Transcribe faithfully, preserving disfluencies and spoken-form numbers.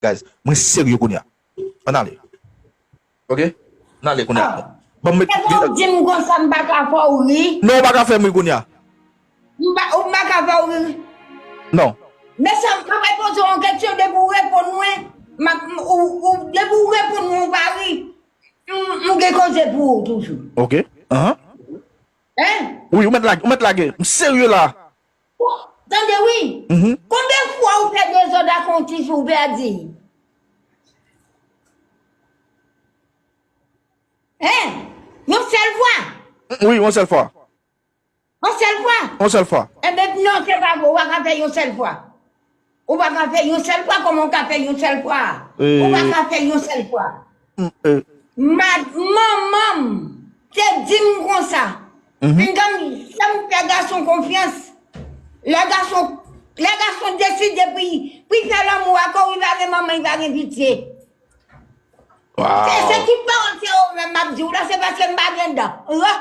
Guys, mwen serye kounye a. Ann ale. Ok? Ann ale kounye a. Ban m met. Epa w di m konsa m pa ka fè w ri. Non, ou pa ka fè m ri kounye a. M pa, ou pa ka fè w ri. Non. Mesye, m ap poze w yon kesyon, depi w reponn mwen, m ap, ou, ou, depi w reponn mwen, ou pa ri. M, m gen koze pou ou toujou. Ok. Ahan. Hein? Wi, ou mèt lage, ou mèt lage. M serye la. Tande wi. Mhm. Konbyen fwa ou fè dezòd ak yon ti fi ou pèdi? Hein? Yon sèl fwa? Wi, yon sèl fwa. Yon sèl fwa? Yon sèl fwa. Enben non, se pa vre, ou pa ka fè yon sèl fwa. Ou pa ka fè yon sèl fwa, kòman ou ka fè yon sèl fwa? Ou pa ka fè yon sèl fwa. Mm, eh. Ma, manman m te di m konsa. Pinga m janm fè gason konfyans. Lè gason, lè gason deside pou l, pou l fè lanmou ak ou, li pa gen manman, li pa gen pitye. Se, se Wow. Tout pawòl se ou menm m ap di w la, se paske m pa gen dan. Ran.